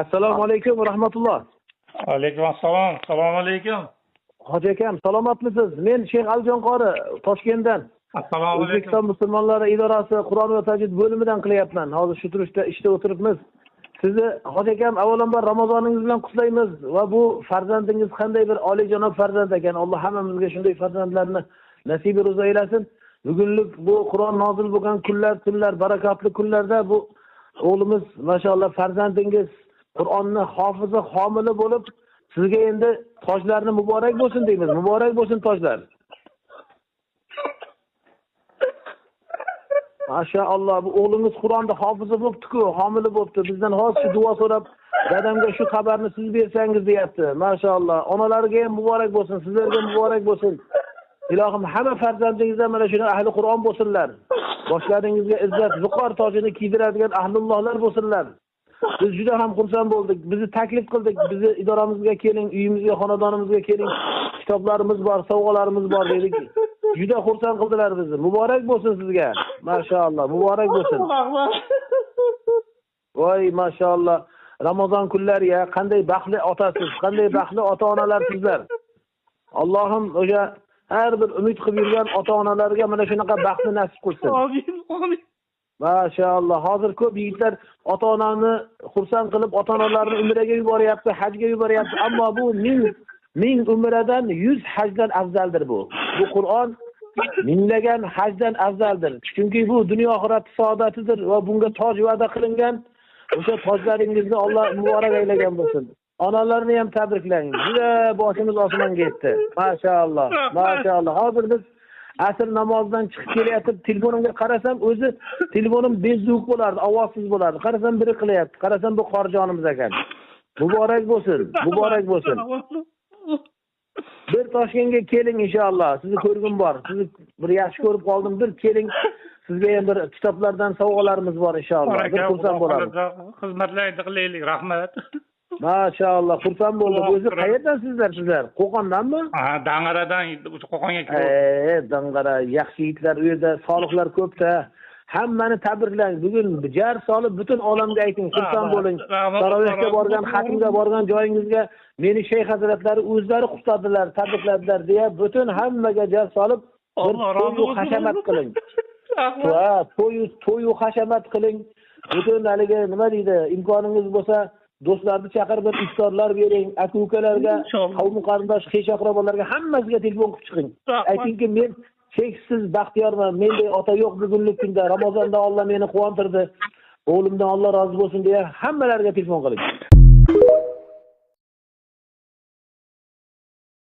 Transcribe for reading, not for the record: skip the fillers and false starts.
Assalomu alaykum va rahmatulloh. Alaykum assalom. Assalomu alaykum. Hoji akam, salomatmisiz? Men Sheyx Alijon qori Toshkentdan. Assalomu alaykum. O'zbekiston musulmonlari idorasi Qur'on va tajvid bo'limidan qilyapman. Hozir shu turishda ishda o'tiribmiz. Sizni hoji akam avvalambor Ramozoningiz bilan qutlaymiz va bu farzandingiz qanday bir oliyjanob farzand ekan. Alloh hammamizga shunday farzandlarni nasib ro'za aylasin. Bugunlik bu Qur'on nozil bo'lgan kunlar, tunlar, barakotli kunlarda bu o'g'limiz mashalloh farzandingiz Qur'onni hofizi, homili bo'lib, sizga endi tojlarni muborak bo'lsin deymiz. Muborak bo'lsin tojlar. Mashalloh, bu o'g'lingiz Qur'onda hofizi bo'pti-ku, homili bo'pti. Bizdan hozir shu duo so'rab, dadamga shu xabarni siz bersangiz deyapti. Mashalloh, onalarga ham muborak bo'lsin, sizlarga muborak bo'lsin. Ilohim hamma farzandingizlar mana shuni ahli Qur'on bo'lsinlar. Boshlaringizga izzat, viqor tojini kiydiradigan ahlullohlar bo'lsinlar. Biz juda ham xursand bo'ldik. Bizni taklif qildik. Bizni idoramizga keling, uyimizga, xonadonimizga keling. Kitoblarimiz bor, sovg'alarimiz bor dedik. Juda xursand qildilar bizni. Muborak bo'lsin sizga. Mashalloh, muborak bo'lsin. Voy, mashalloh. Ramazon kunlari ya, qanday baxtli otasiz, qanday baxtli ota-onalar sizlar. Allohim o'sha har bir umid qilib yurgan ota-onalarga mana shunaqa baxtni nasib qilsin. Amin, amin. Mashalloh, hozir ko'p yigitlar ota-onani xursand qilib, ota-onalarini umraga yuboryapti, hajga yuboryapti, ammo bu ming umradan 100 hajdan afzaldir bu. Bu Qur'on minglagan hajdan afzaldir. Chunki bu dunyo oxirat saodatidir va bunga toj va'da qilingan. O'sha tojlaringizni Alloh muborak aylagan bo'lsin. Onalarni ham tabriklang. Juda boshimiz osmonga yetdi. Mashalloh, mashalloh. Hozir biz asr namozidan chiqib kelyapti, telefonimga qarasam, o'zi telefonim bezzuvq bo'lardi, ovozsiz bo'lardi. Qarasam biri qilyapti, qarasam bu qorijonimiz ekan. Muborak bo'lsin, muborak bo'lsin. Bir Toshkentga keling inshaalloh. Sizni ko'rgim bor. Sizni bir yaxshi ko'rib qoldim. Bir keling. Sizga ham bir kitoblardan sovg'alarimiz bor inshaalloh. Bir xursand bo'lamiz. Xizmatlarni qilaylik, rahmat. Mashalloh, xursand bo'ldim. O'zi qayerdan sizlar? Qo'qondanmi? Ha, Dang'aradan Qo'qonga keldim. Dang'ara, yaxshi yigitlar, u yerda solihlar ko'p-da. Hammani tabriklang. Bugun jar solib butun olamga ayting, xursand bo'ling. Tarovehga borgan, xatmga borgan joyingizga meni shayx hazratlari o'zlari qutladilar, tabrikladilar deya butun hammaga jar solib bir to'y hashamat qiling. Ha, to'y hashamat qiling. Butun haligi nima deydi, imkoningiz bo'lsa do'stlarni chaqirib bir iftorlar bering, aka-ukalarga, qavm qarindosh, xesh aqrabolarga hammasiga telefon qilib chiqing. Aytingki, men cheksiz baxtiyorman, menday ota yo'q bugungi kunda, Ramazonda Alloh meni quvontirdi, o'g'limdan Alloh rozi bo'lsin deya hammalarga telefon qiling.